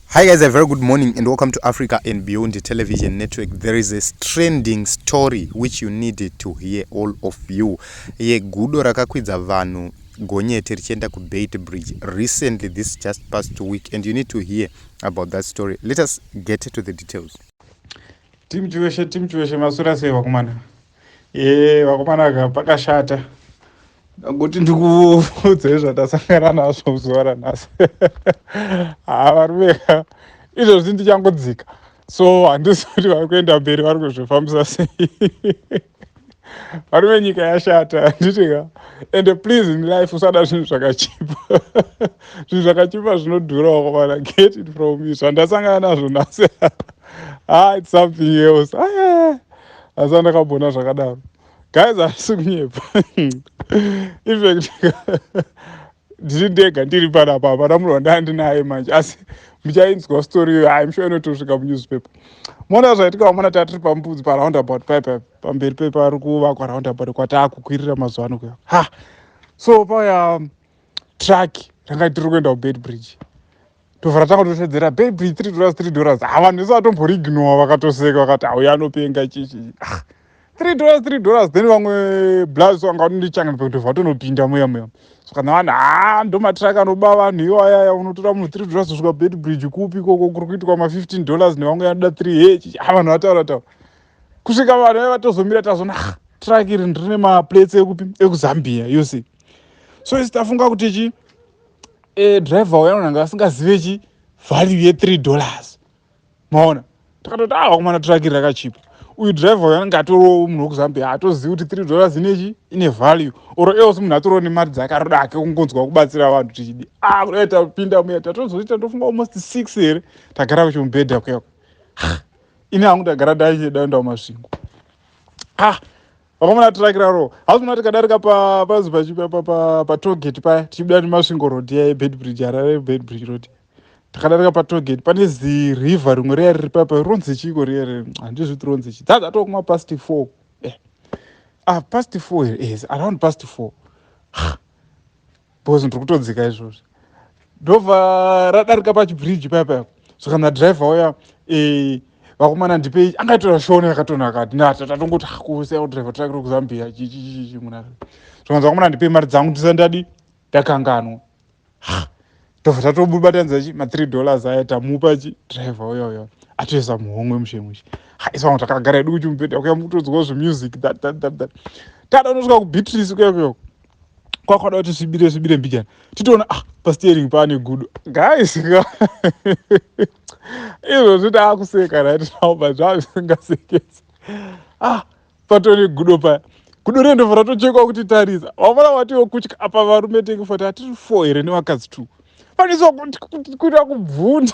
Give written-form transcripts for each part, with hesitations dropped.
Hi guys, a very good morning and welcome to Africa and Beyond Television Network. There is a trending story which you needed to hear, all of you. Yegudo rakakwidza vanhu gonyeti richienda kuBeitbridge recently, this just past week, and you need to hear about that story. Let us get to the details. Team Chiweshe, team Chiweshe, masura sei vakomana? E, vakomana ka, pakashata. Ndangoti ndikuudzei zvatasangana nazvo zuva ranhasi. Ha, varume, izvozvi ndichangodzika, so handisi kuti vari kuenda mberi, vari kuzvifambisa sei. Varume, nyika yashata, handiti ka? And please, in life usada zvinhu zvakachipa. Zvinhu zvakachipa zvinodhura, vakomana. Get it from me, zvandasangana nazvo nhasi, ah, it's something else. Asi andakambona zvakadaro, guys, handisi kunyepa. In fact, ndiri ndega, ndiri panapa, hapana munhu wandandinaye manje, asi muchainzwa story iyoyo. Hai, musho inotosvika munewspaper. Mona zvaitika, vamona, tatiri pambudzi paroundabout paipa pamberi pepari kuvakwa roundabout kwataakukwirira mazuva ano kuya. Ha, so paya truck ranga tiri kuenda kuBeitbridge, tobva ratanga kutotedzera Beitbridge, $3, $3. Ha, vanhu vese vatomboriignowa, vakatoseka, vakati, "Auya anopenga chichi, $3, $3." Then vamwe blas vanga vanondichanga kutobva vatonopinda muya muya. So kana vanhu, ha, ndo matruck anoba vanhu iwayaya. Unotora munhu $3 kusvika Beitbridge kupi ikoko kuri kuitwa ma$15 nevamwe vanoda 3 h. Ha, vanhu vataura taura kusvika vanhu vai vatozomira. Tazona truck iri ndine maplates ekupi, ekuZambia yose. So isi tafunga kuti chi driver uya unanga asingazive chi value ye$3. Maona, takatoti, "Ah, vakomana, truck iri rakachipa." Uyu driver uyu anenge atoriwo munhu wekuZambia, haatozivi kuti $3 inechi, ine value, or else munhu atoriwo nemari dzake, aroda ake kungonzwa kubatsira vanhu. Tichidi, ah, kudai tapinda muya, tatozoita ndofunga almost 6 here tagara kuchimubhedha kuyako. Ini hangu ndagara ndaienda kuMasvingo. Ah, vakomana, truck raro hausi muna. Tikadarika pazi patollgate paya, tichibuda neMasvingo Road iya yeBeitbridge, Harare Beitbridge Road, takadarika patollgate, pane ziriver rimwe riya riri papa, ronzi chiko riya? Handizvi kuti ronzi chi. Dzadzatova kuma past 4, ah, past 4 here? Yes, around past 4, because ndiri kutodzika izvozvi. Ndobva radarika pachibridge paya paya. Saka nadhiraivha uya, "Vakomana, ndipei." Angaitora shona yakatonaka. Tatongoti kusiya kudhiraivha truck rekuZambia chichichichi muna. Zvakanzi, "Vakomana, ndipei mari dzangu, ndisati ndadi ndakanganwa." Tobva tatobubatanidza chi ma$3 aya, tamupa chi dhiraivha uya uya, atoisa muhomwe mushe mushe. Isa vanhu takagara edu kuchimubhedha kuya, mukutodzwawo zvemusic that that that that. Tada unosvika kuBeatrice kuya kuya, kwakwada kuti svibire svibire mbijana, titoona, ah, pasteering paane gudo. Guys, izvozvi taakuseka right now, but zvava zvisingasekesi. Ah, patone gudo paya, gudo rendobva ratochekwa kuti tarisa. Vamona vatiwo kutya apa, varume tengefoti hatiri four here nevakadzi two, paniswa kuita kubvunda.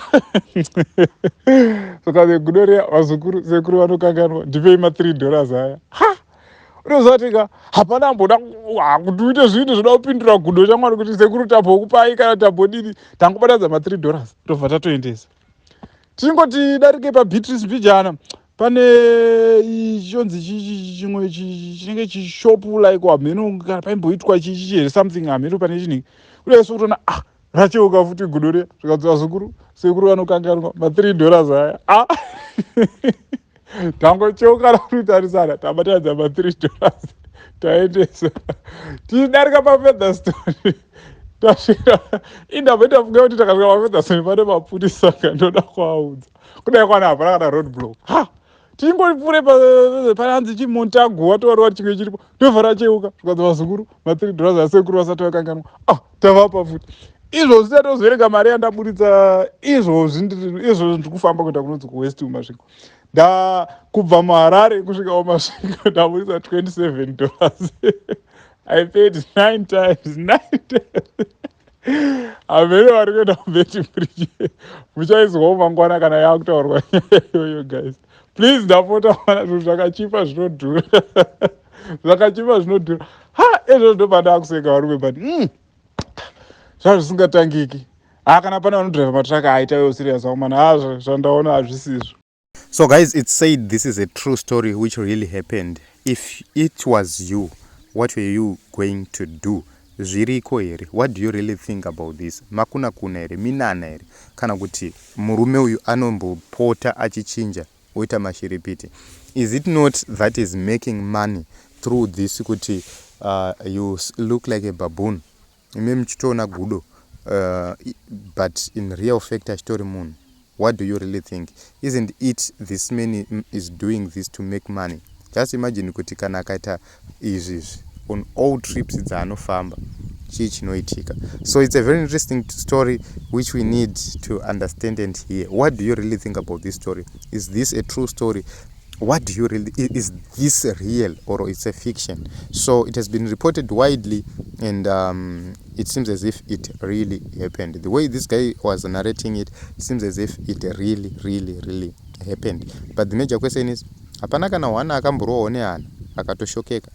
Saka gudo riya, "Vazukuru, sekuru vanokanganwa, ndipei ma$3 aya." Ha, unoziva kuti ka hapana amboda kuti uite zvinhu zvoda kupindura gudo chamwari kuti sekuru tambokupai kana tambodini. Tangobatadza ma$3, tobva tatoendesa. Tichingoti darike paBeatrice mbijana, pane chonzi chimwe chinenge chishop like hameno kana paimboitwa chichi here, something, hameno pane chinenge kudai. So kutoona, ah, racheuka futi gudo riya. Zvikanzi, "Vazukuru, sekuru vanokanganwa, ma$3 aya." Ah, tangocheuka kutarisana, tabatanidza ma$3, taendesa. Tichidarika paFeatherstone, tasvika indamboita funga kuti takasvika paFeatherstone pane mapurisa, kandoda kuaudza kudai kwana hapana kana road block. Ha, tichingopfuure pananzi chiMontagu, watowarwa chimwe chiripo, ndobva racheuka. Zvikanzi, "Vazukuru, ma$3 asekuru vasati vakanganwa." Ah, tavapa futi. Izvozvi tatozoverenga mari yandaburitsa izvozvi. Izvozvi ndiri kufamba kuenda kunonzi kuWest uMasvingo. Nda kubva muHarare kusvika kuMasvingo ndaburitsa $27. I paid nine times, nine times. Hamene vari kuenda kuBeitbridge, muchaizwawo mangwana kana yaakutaurwa nyaya iyoyo. Guys, please, ndapota mana, zvinhu zvakachipa zvinodhura, zvakachipa zvinodhura. Ha, izvozvo ndopandaakuseka, varume, but zvava zvisingatangiki. Ha, kana pane vanodhiraivha matruck, aitaiwo serious vakomana. Ha, zvandaona hazvisizvo. So guys, it's said this is a true story which really happened. If it was you, what were you going to do? Zviriko here? What do you really think about this? Makuna kuna here? Minana here? Kana kuti murume uyu anombopota achichinja oita mashiripiti? Is it not that is making money through this, kuti you look like a baboon, ime muchitoona gudo, but in real fact achitori munhu? What do you really think? Isn't it this man is doing this to make money? Just imagine kuti kana akaita izvizvi on all trips dzaanofamba, chii chinoitika? So it's a very interesting story which we need to understand and hear. What do you really think about this story? Is this a true story? What do you really, is this real or it's a fiction? So it has been reported widely and it seems as if it really happened. The way this guy was narrating it, it seems as if it really, really, really happened. But the major question is, hapana kana hwana akamborohwawo nehana akatoshokeka?